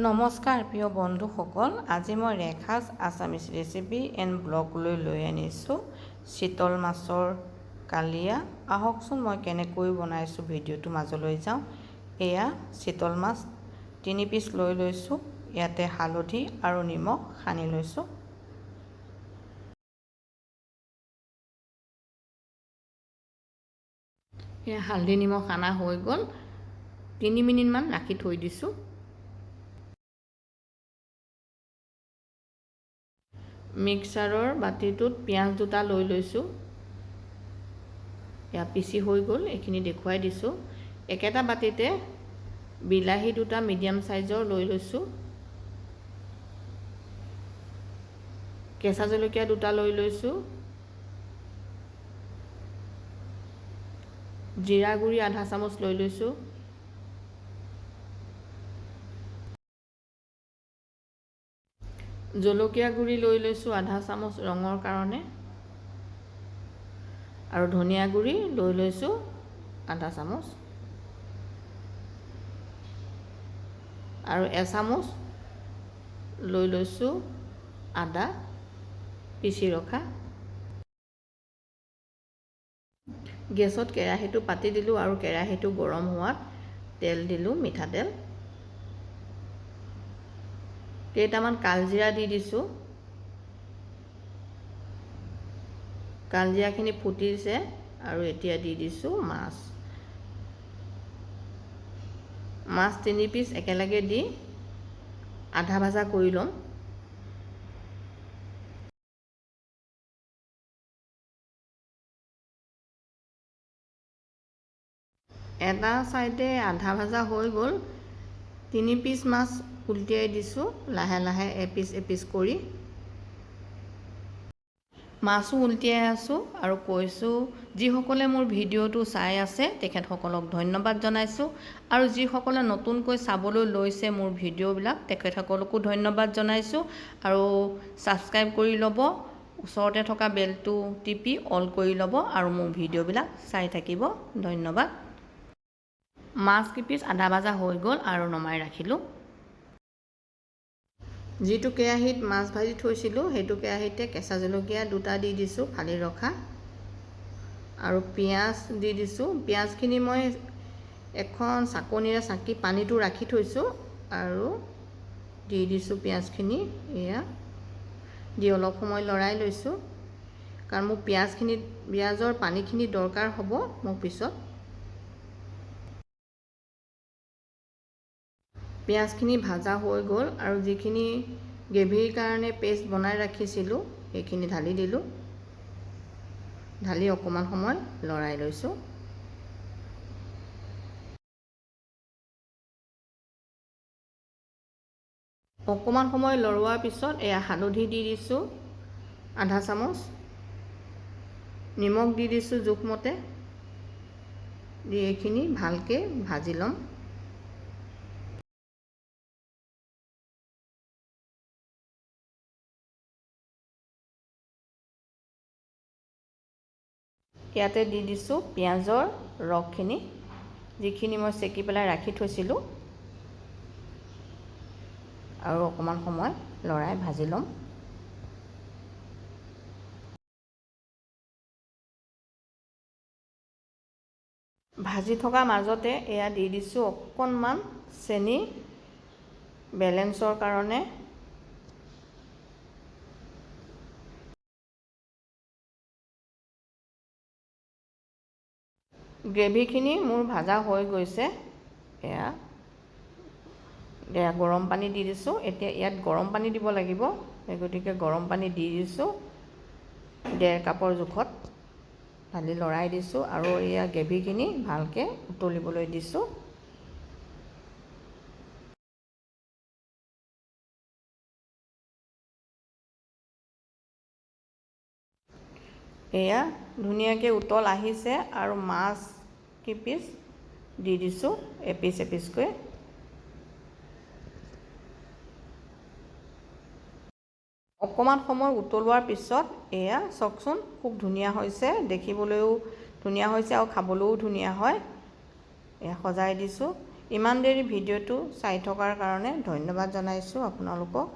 নমস্কাৰ প্ৰিয় বন্ধুসকল, আজি মই ৰেখাজ আছামিজ ৰেচিপি এণ্ড ব্লগলৈ লৈ আনিছোঁ চিতল মাছৰ কালিয়া। আহকচোন, মই কেনেকৈ বনাইছোঁ ভিডিঅ'টো মাজলৈ যাওঁ। এয়া চিতল মাছ 3 পিচ লৈ লৈছোঁ। ইয়াতে হালধি আৰু নিমখ সানি লৈছোঁ। এয়া হালধি নিমখ সানা হৈ গ'ল। 3 মিনিটমান ৰাখি থৈ দিছোঁ। মিক্সাৰৰ বাতিটোত পিঁয়াজ 2টা লৈ লৈছোঁ। এয়া পিচি হৈ গ'ল, এইখিনি দেখুৱাই দিছোঁ। একেটা বাতিতে বিলাহী 2টা মিডিয়াম চাইজৰ লৈ লৈছোঁ। কেঁচা জলকীয়া 2টা লৈ লৈছোঁ। জিৰা গুড়ি আধা চামুচ লৈ লৈছোঁ। জলকীয়া গুড়ি লৈ লৈছোঁ আধা চামুচ ৰঙৰ কাৰণে, আৰু ধনিয়া গুড়ি লৈ লৈছোঁ আধা চামুচ, আৰু এচামুচ লৈ লৈছোঁ আদা পিচি ৰখা। গেছত কেৰাহীটো পাতি দিলোঁ আৰু কেৰাহীটো গৰম হোৱাত তেল দিলোঁ, মিঠাতেল। কেইটামান কালজিৰা দি দিছোঁ। কালজিৰাখিনি ফুটিছে আৰু এতিয়া দি দিছোঁ মাছ। মাছ 3 পিচ একেলগে দি আধা ভাজা কৰি ল'ম। এটা ছাইডে আধা ভাজা হৈ গ'ল। 3 পিচ মাছ উলটিয়াই দিছোঁ লাহে লাহে, এপিচ এপিচ কৰি। মাছো উলটিয়াই আছোঁ আৰু কৈছোঁ, যিসকলে মোৰ ভিডিঅ'টো চাই আছে তেখেতসকলক ধন্যবাদ জনাইছোঁ, আৰু যিসকলে নতুনকৈ চাবলৈ লৈছে মোৰ ভিডিঅ'বিলাক তেখেতসকলকো ধন্যবাদ জনাইছোঁ। আৰু ছাবস্ক্ৰাইব কৰি ল'ব, ওচৰতে থকা বেলটো টিপি অল কৰি ল'ব আৰু মোৰ ভিডিঅ'বিলাক চাই থাকিব। ধন্যবাদ। মাছ কেইপিচ আধা ভাজা হৈ গ'ল আৰু নমাই ৰাখিলোঁ। যিটো কেৰাহীত মাছ ভাজি থৈছিলোঁ, সেইটো কেৰাহীতে কেঁচা জলকীয়া 2টা দি দিছোঁ ফালি ৰখা, আৰু পিঁয়াজ দি দিছোঁ। পিঁয়াজখিনি মই এখন চাকনিৰে চাকি পানীটো ৰাখি থৈছোঁ আৰু দি দিছোঁ পিঁয়াজখিনি। এয়া দি অলপ সময় লৰাই লৈছোঁ, কাৰণ মোক পিঁয়াজৰ পানীখিনি দৰকাৰ হ'ব মোক পিছত। পিঁয়াজখিনি ভাজা হৈ গ'ল আৰু যিখিনি গ্ৰেভিৰ কাৰণে পেষ্ট বনাই ৰাখিছিলোঁ সেইখিনি ঢালি দিলোঁ। ঢালি অকণমান সময় লৰাই লৈছোঁ। অকণমান সময় লৰোৱাৰ পিছত এয়া হালধি দি দিছোঁ আধা চামুচ, নিমখ দি দিছোঁ জোখমতে, দি এইখিনি ভালকৈ ভাজি ল'ম। ইয়াতে দি দিছোঁ পিঁয়াজৰ ৰসখিনি, যিখিনি মই চেকি পেলাই ৰাখি থৈছিলোঁ, আৰু অকণমান সময় লৰাই ভাজি ল'ম। ভাজি থকা মাজতে এয়া দি দিছোঁ অকণমান চেনি বেলেঞ্চৰ কাৰণে। গ্ৰেভিখিনি মোৰ ভাজা হৈ গৈছে। এয়া এয়া গৰম পানী দি দিছোঁ। এতিয়া ইয়াত গৰম পানী দিব লাগিব, সেই গতিকে গৰম পানী দি দিছোঁ 1.5 কাপৰ জোখত। ঢালি লৰাই দিছোঁ আৰু এয়া গ্ৰেভিখিনি ভালকৈ উতলিবলৈ দিছোঁ। এয়া ধুনীয়াকৈ উতল আহিছে আৰু মাছ কেইপিচ দি দিছোঁ এপিচ এপিচকৈ। অকণমান সময় উতলোৱাৰ পিছত এয়া চাওকচোন, খুব ধুনীয়া হৈছে, দেখিবলৈও ধুনীয়া হৈছে আৰু খাবলৈও ধুনীয়া হয়। এয়া সজাই দিছোঁ। ইমান দেৰি ভিডিঅ'টো চাই থকাৰ কাৰণে ধন্যবাদ জনাইছোঁ আপোনালোকক।